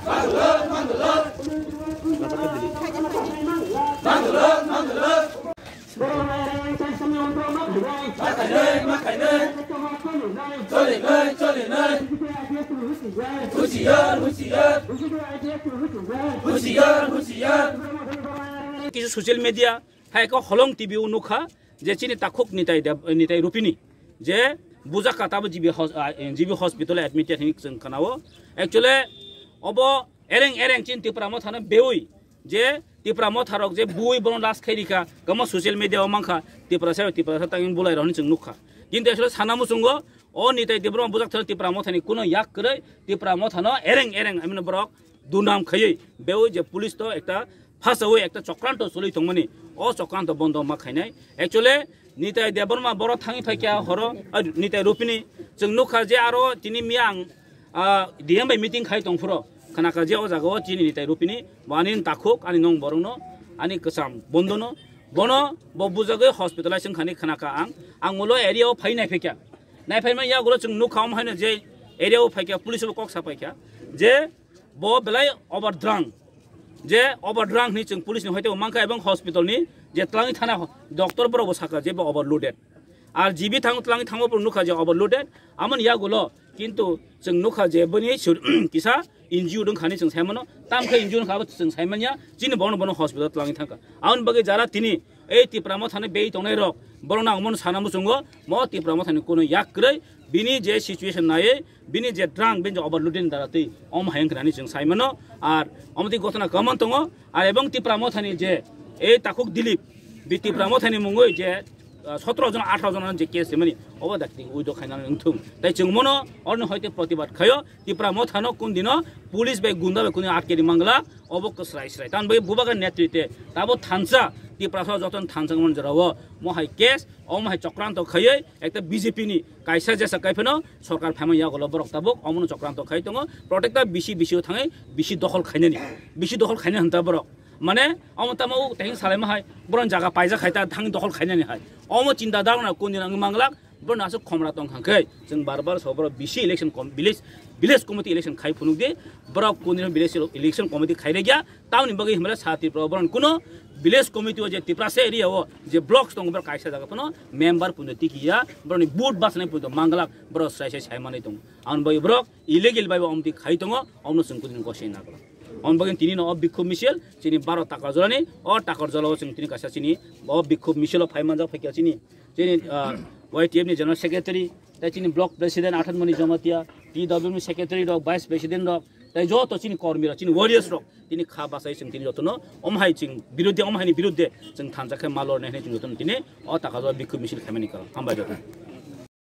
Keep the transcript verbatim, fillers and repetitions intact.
Kisa social media hai ko holong T V o nukha je chini takhuk Nitai Deb-, Nitai Rupini je bujaka tabo G B hos-, ah, G B hospital admitted hinwi chwng khanao. Actually obo ereng ereng chini Tipra Mothano beui je Tipra Motharok je bui bono last khairikha, kamo social media o mankha, Tiprasa Tiprasa tangwi bulai rokni chwng nukha. Kintu actually sana muchungo o Nitai Debbarma bujak thani Tipra Mothani kuno yak kwrwi, Tipra Mothano ereng ereng amino borok dunam khaiwi beui je police to ekta phasawi ekta chokranto choli tongmani, o chokranto bondo ma khainai. Actually Nitai Debbarma boro thangwi phaikha horo, ah, Nitai Rupini chwng nukha je aro tini miyang ah, D M bai meeting khai tong phuro khanaka je o jaga o chini Nitai Rupini bo ani takhuk ani nong borokno ani kwcham bondono bono bo bujagwi hospitalize wngkhani khanaka ang ang ulo area o phai naiphikya naiphaima yagulo chwng nukha om haino je area o phaikya police bo kok sapaikha je bo belai over drunk je over drunk ni chwng police ni hoite mankha ebong hospital ni je twlangwi thana doctor borok bo sakha je bo overloaded. Ar G B thang twlangwi thango bo nukha je overloaded. Amoni yagulo kintu chwng nukha je bini sur-, kisa injured wngkhani chwng saimano. Tamkhe injured wngkha abo chwng saimanya. Chini bono bono hospital twlangwi thangkha. Aboni bagwi jara tini ei Tipra Mothani bei tongnai rok borokno ang bono sana muchungo mo Tipra Mothani kuno yak kwrwi bini je situation naiwi bini je drunk bini je overloading dara twi omo hai wngkha hinwi chwng saimano. Ar omo twi gotona kwbangma tongo. Ar ebong Tipra Mothani je ei takhuk Dilip, bi Tipra Mothani mungwi je, ah, sotoro jon, atharo jon je case rimani, obo dakti withdraw khaina wngthung. Tai chwng mono oroni hoite protibad khaio, Tipra Mothano kun dino police bai gunda bai kunu atkeri mangla, obo kwsrai srai. Tamoni bagwi bubagra netrite, tabo thansa, Tiprasa jotono thansa wngmani jorao, mo hai case, omo hai chokranto khaiwi, ekta B J P ni kaisa jesa kaiphano sorkar phaima yagulo borok tabuk omono chokranto khai tongo. Protecta bisi bisi o thangwi bisi dokhol khainani. Bisi dokhol khaina hwnta borok. Mane omo tamo o teheng salaima hai borok jaga paijak khai ta thangwi dokhol khainani hai. Omo chinta dharona kundina wngwi manglak borok aswk khomra tong kha khe chwng bar bar so borok bisi election com-, village, village committee election khai phunuk di borok kundina village election committee khai rwgya. Tamoni bagwi hwnba sa Tripura o borokni kuno village committee o je Tiprasa area o je blocks tongo, borok kaisa jaga phano member puno tiki ya, borokni vote bachana puno manglak, borok sai sai sai manwi tongo. Aboni bagwi borok illegal bai bo omtwi khai tongo, omno chwng kudini gosai nagla. Aboni bagwi tini no o bikhub misil chini baro Takarjala ni, o Takarjala o chwng tini kaisa chini o bikhub misil o phai manjak phaikha chini, chini, ah, Y T F ni general secretary, tai chini block president Athanmoni Jamatia, T W ni secretary rok, vice president rok, tai joto chini kormi rok, chini warriors rok, tini kha bachai chwng tini jotono, omo hai chwng biruddhe, omo haini biruddhe chwng thansa khe ma lornai hinwi chwng jotono tini o Takarjala bikhub misil khaimani karon. Hambai joto.